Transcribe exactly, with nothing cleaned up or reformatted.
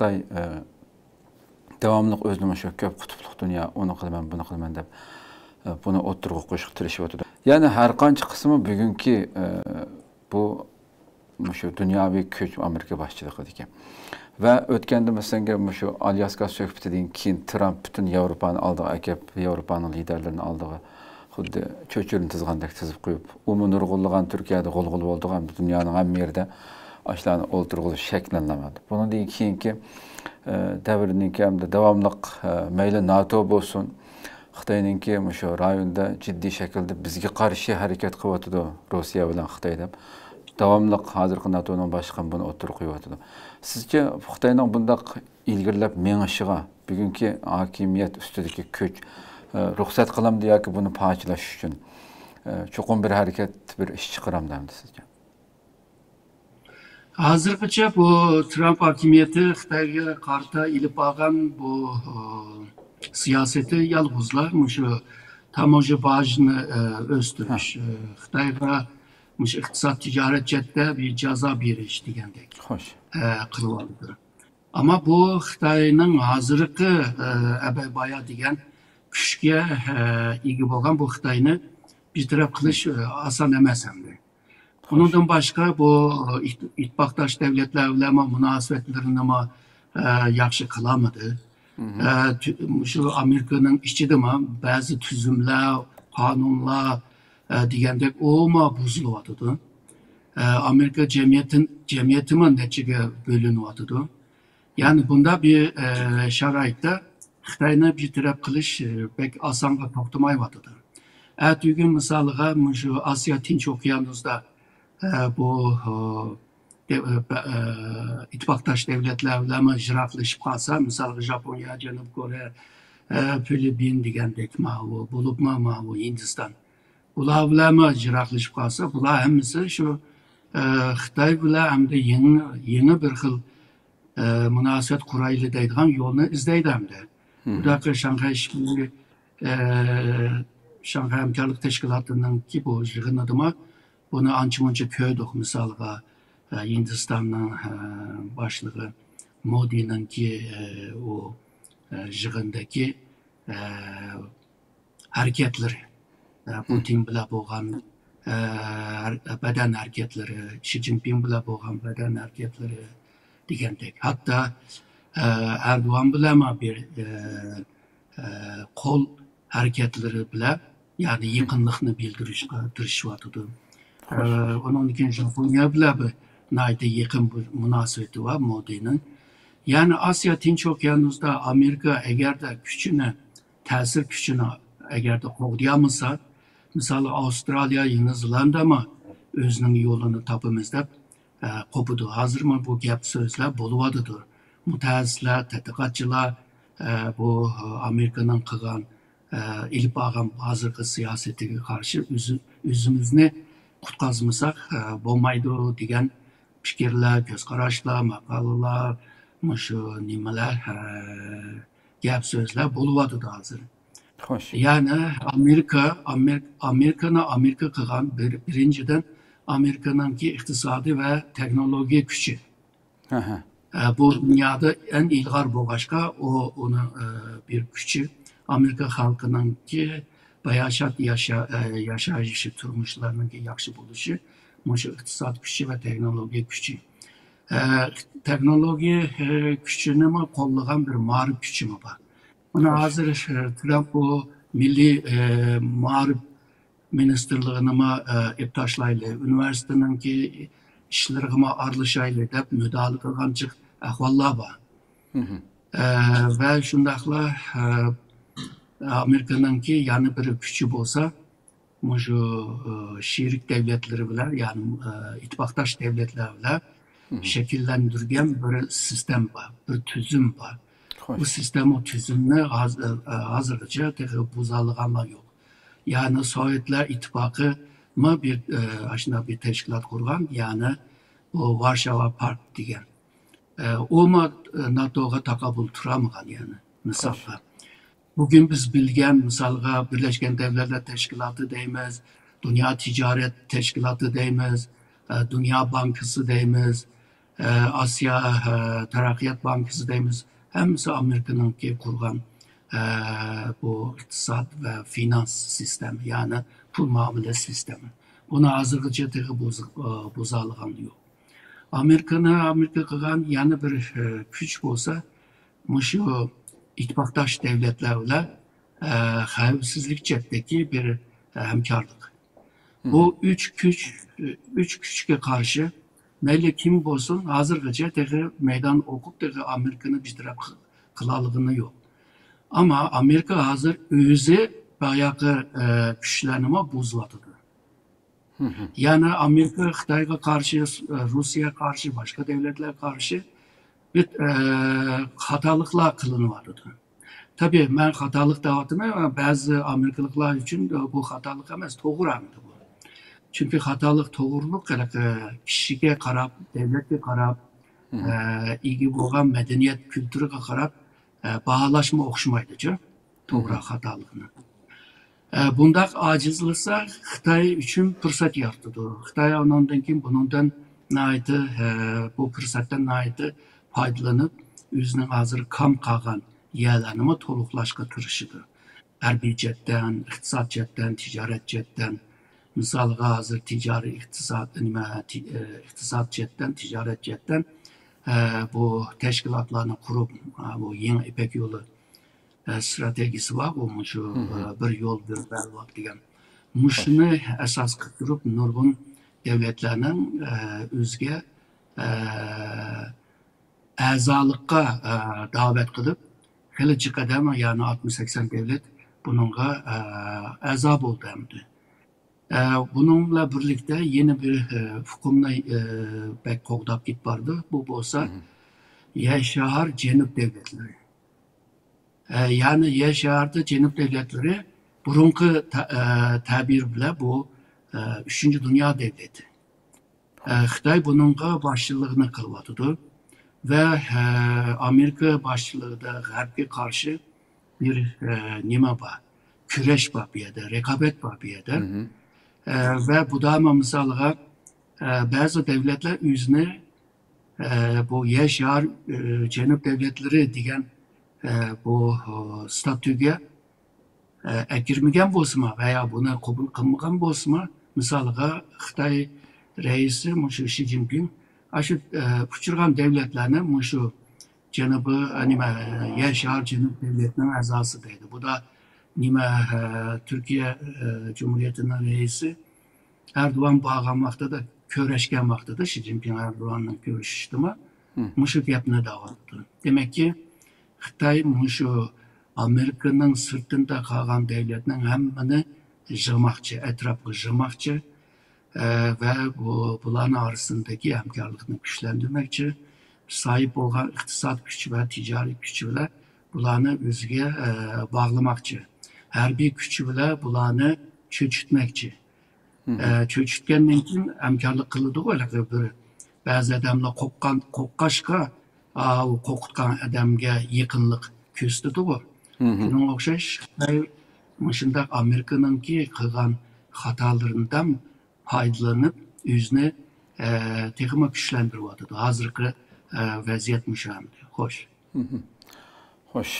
خىتاي، ئە، داۋاملىق ئۆزىنى مۇشۇ كۆپ قۇتۇپلۇق دۇنيا، ئۇنى قىلىمەن، بۇنى قىلىمەن دەپ، ئە، بۇنى ئوتتۇرىغا قويۇشقا تىرىشىۋاتىدۇ. يەنى ھەر قانچە قىلسىمۇ بۈگۈنكى، ئە، بۇ مۇشۇ دۇنياۋى كۈچ ئامېرىكا باشچىلىقىدىكى. ۋە ئۆتكەندە مەسىلەن مۇشۇ ئالياسكا سۆھبىتىدىن كېيىن ترامپ پۈتۈن ياۋروپانى ئالدىغا ئەكەپ، ياۋروپانىڭ لىدەرلىرىنى ئالدىغا خۇددى چۆچۈرىنى تىزغاندەك تىزىپ قويۇپ، ئۇمۇ نۇرغۇنلىغان تۈركىيەدە غۇلغۇلا بولدى، ئەمدى دۇنيانىڭ ھەممە يېرىدە ئاشۇلارنى ئولتۇرغۇزۇش شەكىللەنمەكتە. بۇنىڭدىن كېيىنكى، ئە، دەۋرنىڭكى ھەمدە داۋاملىق، ئە، مەيلى ناتو بولسۇن، خىتاينىڭكى مۇشۇ رايوندا جىددىي شەكىلدە بىزگە قارشى ھەرىكەت قىلىۋاتىدۇ، روسىيە بىلەن خىتاي دەپ، داۋاملىق ھازىرقى ناتونىڭ باشلىقى بۇنى ئوتتۇرىغا قويۇۋاتىدۇ. سىزچە خىتاينىڭ بۇنداق ئىلگىرىلەپ مېڭىشىغا بۈگۈنكى ھاكىمىيەت ئۈستىدىكى كۈچ، ئە، رۇخسەت قىلامدۇ ياكى بۇنى پارچىلاش ئۈچۈن، ئە، چوقۇم بىر ھەرىكەت، بىر ئىش چىقىرامدۇ ئەمدى سىزچە؟ ھازىرغىچە بۇ ترامپ ھاكىمىيىتى خىتايغا قارىتا ئېلىپ بارغان بۇ، ئۇ، سىياسىتى يالغۇزلا مۇشۇ تاموژنا باجنى، ئە، ئۆستۈرۈش، ھە. ئە، خىتايغا مۇشۇ ئىقتىساد، تىجارەت جەھەتتە بىر جازا بېرىش دېگەندەك، خوش. ئە، قىلىۋالدى. ئەمما بۇ خىتاينىڭ ھازىرقى، ئە، ئەبەبايا دېگەن كۈچكە، ئە، ئىگە بولغان بۇ خىتاينى بىر تەرەپ قىلىش، ئە، ئاسان ئەمەس ئەمدى. ئۇنىڭدىن باشقا بۇ ئىت-، ئىتتىپاقداش دەۋلەتلەر بىلەنمۇ مۇناسىۋەتلىرىنىمۇ، ئە، ياخشى قىلالمىدى. مم. ئە، تۈ-، مۇشۇ ئامېرىكىنىڭ ئىچىدىمۇ بەزى تۈزۈملەر، قانۇنلار، ئە، دېگەندەك ئۇمۇ بۇزۇلۇۋاتىدۇ. ئە، ئامېرىكا جەمئىيىتى، جەمئىيىتىمۇ نەچچىگە بۆلۈنۈۋاتىدۇ. يەنى بۇنداق بىر، ئە، شارائىتتا خىتاينى بىر تەرەپ قىلىش، ئە، بەك ئاسانغا توختىمايۋاتىدۇ. ئەتىگۈن مىسالىغا مۇشۇ ئاسىيا تىنچ ئوكيانۇستا، ئە، بۇ، ئە، دە-، ئە، بە-، ئە، ئىتتىپاقداش دەۋلەتلەر بىلەنمۇ يىراقلىشىپ قالسا، مىسالغا ژاپونىيە، جەنۇبىي كورېيە، ئە، فىلىپپىن دېگەندەك ماۋۇ، بولۇپمۇ ماۋۇ ھىندىستان. بۇلار بىلەنمۇ يىراقلىشىپ قالسا، بۇلار ھەممىسى شۇ، ئە، خىتاي بىلەن ئەمدى يېڭى، يېڭى بىر خىل ئە، مۇناسىۋەت قۇرايلى دەيدىغان يولنى ئىزدەيدۇ ئەمدى. مم. بۇنداق شاڭخەي ئىشبىرلىكى، ئە، شاڭخەي ھەمكارلىق تەشكىلاتىنىڭكى بۇ يىغىنىدىمۇ بۇنى ئانچە-مۇنچە كۆردۇق. مىسالغا، ئە، ھىندىستاننىڭ، ئە، باشلىقى مودىنىڭكى، ئە، ئۇ، ئە، يىغىندىكى، ئە، ھەرىكەتلىرى، ئە، مم. پۇتىن بىلەن بولغان، ئە، ھەر-، بەدەن ھەرىكەتلىرى، شى جىنپىڭ بىلەن بولغان بەدەن ھەرىكەتلىرى دېگەندەك. ھەتتا، ئە، ئەردوغان بىلەنمۇ بىر، ئە، ئە، قول ھەرىكەتلىرى بىلەن، يەنى مم. يېقىنلىقنى بىلدۈرۈشكە تىرىشىۋاتىدۇ. ئە، خوش. ئۇنىڭدىن كېيىن ژاپونىيە بىلەن بىر ناھايىتى يېقىن بىر مۇناسىۋىتى بار مودىنىڭ. يەنى ئاسىيا تىنچ ئوكيانۇستا ئامېرىكا ئەگەردە كۈچىنى تەسىر كۈچىنى ئەگەردە قوغدىيالمىسا، مىسالى، ئاۋسترالىيە، يېڭى زېلاندىيەمۇ ئۆزىنىڭ يولىنى تاپىمىز دەپ، ئە، قوپىدۇ. ھازىرمۇ بۇ گەپ سۆزلەر بولۇۋاتىدۇ. مۇتەخەسسىسلەر، تەتقىقاتچىلار، ئە، بۇ، ئە، ئامېرىكىنىڭ قىلغان، ئە، ئېلىپ بارغان ھازىرقى سىياسىتىگە قارشى ئۆزى-، ئۆزىمىزنى قۇتقازمىساق، ئە، بولمايدۇ دېگەن پىكىرلەر، كۆز قاراشلار، ماقالىلەر، مۇشۇ نېمىلەر، ئە، گەپ سۆزلەر بولۇۋاتىدۇ ھازىر. خوش. يەنى ئامېرىكا، ئامېر-، ئامېرىكىنى ئامېرىكا قىلغان بىر، بىرىنچىدىن، ئامېرىكىنىڭكى ئىقتىسادىي ۋە تېخنولوگىيە كۈچى. ئەھە. ئە، بۇ دۇنيادا ئەڭ ئىلغار بولغاچقا، ئۇ، ئۇنىڭ، ئە، بىر كۈچى، ئامېرىكا خەلقىنىڭكى باياشات ياشا-، ئە، ياشايىشى، تۇرمۇشلارنىڭكى ياخشى بولۇشى، مۇشۇ ئىقتىساد كۈچى ۋە تېخنولوگىيە كۈچى. ئە، تېخنولوگىيە، ئە، كۈچىنىمۇ قوللىغان بىر مائارىپ كۈچىمۇ بار. مانا خوش. ھازىر، ئە، ترامپ بۇ مىللىي، ئە، مائارىپ مىنىستىرلىقىنىمۇ، ئە، ئېلىپ تاشلايلى، ئۇنىۋېرسىتېتنىڭكى ئىشلىرىغىمۇ ئارىلىشايلى دەپ مۇداخىلە قىلغان جىق ئەھۋاللار بار. مم. ئە، ۋە شۇنداقلا، ئە، ئامېرىكىنىڭكى يەنە بىر كۈچى بولسا، مۇشۇ، ئە، شېرىك دەۋلەتلىرى بىلەن، يەنى، ئە، ئىتتىپاقداش دەۋلەتلەر بىلەن مم. شەكىللەندۈرگەن بىر سىستېما بار، بىر تۈزۈم بار. خوش. بۇ سىستېما تۈزۈمنى ھاز-، ئە، ھازىرغىچە تېخى بۇزالىغانلار يوق. يەنى سوۋېتلار ئىتتىپاقىمۇ بىر، ئە، ئاشۇنداق بىر تەشكىلات قۇرغان، يەنى بۇ ۋارشاۋا پاكت دېگەن. ئە، ئۇمۇ، ئە، ناتوغا تاقابىل تۇرالمىغان يەنى، مىسالغا. خوش. بۈگۈن بىز بىلگەن، مىسالغا، بىرلەشكەن دەۋلەتلەر تەشكىلاتى دەيمىز، دۇنيا تىجارەت تەشكىلاتى دەيمىز، ئە، دۇنيا بانكىسى دەيمىز، ئاسىيا تەرەققىيات بانكىسى دەيمىز، ھەممىسى ئامېرىكىنىڭكى قۇرغان بۇ ئىقتىساد ۋە فىنانس سىستېما، يەنى پۇل مۇئامىلە سىستېما. بۇنى ھازىرغىچە تېخى بۇز-، بۇزالىغان يوق. ئامېرىكىنى، ئامېرىكا قىلغان يەنە بىر كۈچ بولسا، مۇشۇ ئىتتىپاقداش دەۋلەتلەر بىلەن خەۋپسىزلىك جەھەتتىكى بىر ھەمكارلىق. بۇ ئۈچ كۈچ، ئۈچ كۈچكە قارشى مەيلى كىم بولسۇن، ھازىرغىچە تېخى مەيدان ئوقۇپ، تېخى ئامېرىكىنى بىتەرەپ قىلالىغىنى يوق. ئەمما ئامېرىكا ھازىر ئۆزى باياقى، ئە، كۈچلەرنىمۇ بۇزۇۋاتىدۇ. يەنى ئامېرىكا خىتايغا قارشى، ئە، روسىيەگە قارشى، باشقا دۆلەتلەرگە قارشى بىر، ئە، خاتالىقلار قىلىنىۋاتىدۇ. تەبىئىي، مەن خاتالىق دەۋاتىمەن، بەزى ئامېرىكىلىقلار ئۈچۈن بۇ خاتالىق ئەمەس، توغرا ئەمدى بۇ. چۈنكى خاتالىق، توغرىلىق ھېلىقى كىشىگە قاراپ، دۆلەتكە قاراپ، ئە، ئىگە بولغان مەدەنىيەت، كۈلتۈرىگە قاراپ، ئە، باھالاشمۇ ئوخشىمايدۇچۇ، توغرا، خاتالىقنى. ئە، بۇنداق ئاجىزلىسا، خىتاي ئۈچۈن پۇرسەت يارىتىدۇ. خىتاي ئاناندىن كېيىن بۇنىڭدىن ناھايىتى، ئە، بۇ پۇرسەتتىن ناھايىتى پايدىلىنىپ، ئۆزىنىڭ ھازىر كام قالغان يەرلەرنىمۇ تولۇقلاشقا تىرىشىدۇ. ھەربىي جەھەتتىن، ئىقتىساد جەھەتتىن، تىجارەت جەھەتتىن. مىسالغا، ھازىر تىجارىي ئىقتىساد، نېمە، تى-، ئە، ئىقتىساد جەھەتتىن، تىجارەت جەھەتتىن، ئە، بۇ تەشكىلاتلارنى قۇرۇپ، ئە، بۇ يېڭى يىپەك يولى، ئە، ستراتېگىيىسى بار، بۇ مۇشۇ، ئە، بىر يول، بىر بەلباغ دېگەن. مۇشۇنى ئاساس قىلىپ تۇرۇپ، نۇرغۇن دۆلەتلەرنىڭ، ئە، ئۆزىگە، ئە، ئەزالىققا، ئە، داۋەت قىلىپ، خېلى جىق ئادەم، يەنى ئاتمىش سەكسەن دۆلەت بۇنىڭغا، ئە، ئەزا بولدى ئەمدى. ئە، بۇنىڭ بىلەن بىرلىكتە يەنە بىر، ئە، ئۇقۇمنى، ئە، بەك قوغداپ كېتىپ بارىدۇ. بۇ بولسا يەر شار جەنۇب دۆلەتلىرى. ئە، يەنى يەر شاردا جەنۇب دۆلەتلىرى بۇرۇنقى تە-، ئە، تەبىر بىلەن بۇ، ئە، ئۈچىنچى دۇنيا دۆلىتى. ئە، خىتاي بۇنىڭغا باشچىلىقنى قىلىۋاتىدۇ ۋە، ئە، ئامېرىكا باشچىلىقىدا غەربكە قارشى بىر، ئە، نېمە بار؟ كۈرەش بار بۇ يەردە، رىقابەت بار بۇ يەردە. ئە، ۋە بۇدامۇ مىسالغا، ئە، بەزى دۆلەتلەر ئۆزىنى، ئە، بۇ يەر شار، ئە، جەنۇب دۆلەتلىرى دېگەن، ئە، بۇ، ئە، ستاتۇگە ئە، ئەكىرمىگەن بولسىمۇ ۋە يا بۇنى قوبۇل قىلمىغان بولسىمۇ، مىسالغا، خىتاي رەئىسى مۇشۇ شى جىنپىڭ ئاشۇ، ئە، ئۇچرىغان دۆلەتلەرنى مۇشۇ جەنۇبى، ئە، نېمە، يەر شار جەنۇب دۆلەتنىڭ ئەزاسى دەيدۇ. بۇ دا نېمە، ئە، تۈركىيە، ئە، جۇمھۇرىيىتىنىڭ رەئىسى ئەردوغان بارغان ۋاقتىدا، كۆرۈشكەن ۋاقتىدا، شى جىنپىڭ ئەردوغاننىڭ كۆرۈشۈشىدىمۇ مۇشۇ گەپنى دەۋاتىدۇ. دېمەككى، خىتاي مۇشۇ ئامېرىكىنىڭ سىرتىندا قالغان دۆلەتنىڭ ھەممىنى يىغماقچى، ئەتراپقا يىغماقچى، ئە، ۋە بۇ، بۇلارنىڭ ئارىسىندىكى ھەمكارلىقنى كۈچلەندۈرمەكچى، ساھىب بولغان ئىقتىساد كۈچى ۋە تىجارىي كۈچى بىلەن بۇلارنى ئۆزىگە، ئە، باغلىماقچى، ھەربىي كۈچى بىلەن بۇلارنى چۆچۈتمەكچى. ئە، چۆچۈتكەندىن كېيىن ھەمكارلىق قىلىدىغۇ، ھېلىقى بىر بەزى ئادەملەر قورققان، قورققاچقا، ئاۋۇ قورقۇتقان ئادەمگە يېقىنلىق كۆرسىتىدىغۇ. شۇنىڭغا ئوخشاش خىتاي مۇشۇنداق ئامېرىكىنىڭكى قىلغان خاتالىرىدىن پايدىلىنىپ، ئۆزىنى، ئە، تېخىمۇ كۈچلەندۈرۈۋاتىدۇ. ھازىرقى، ئە، ۋەزىيەت مۇشۇ ئەمدى. خوش. خوش،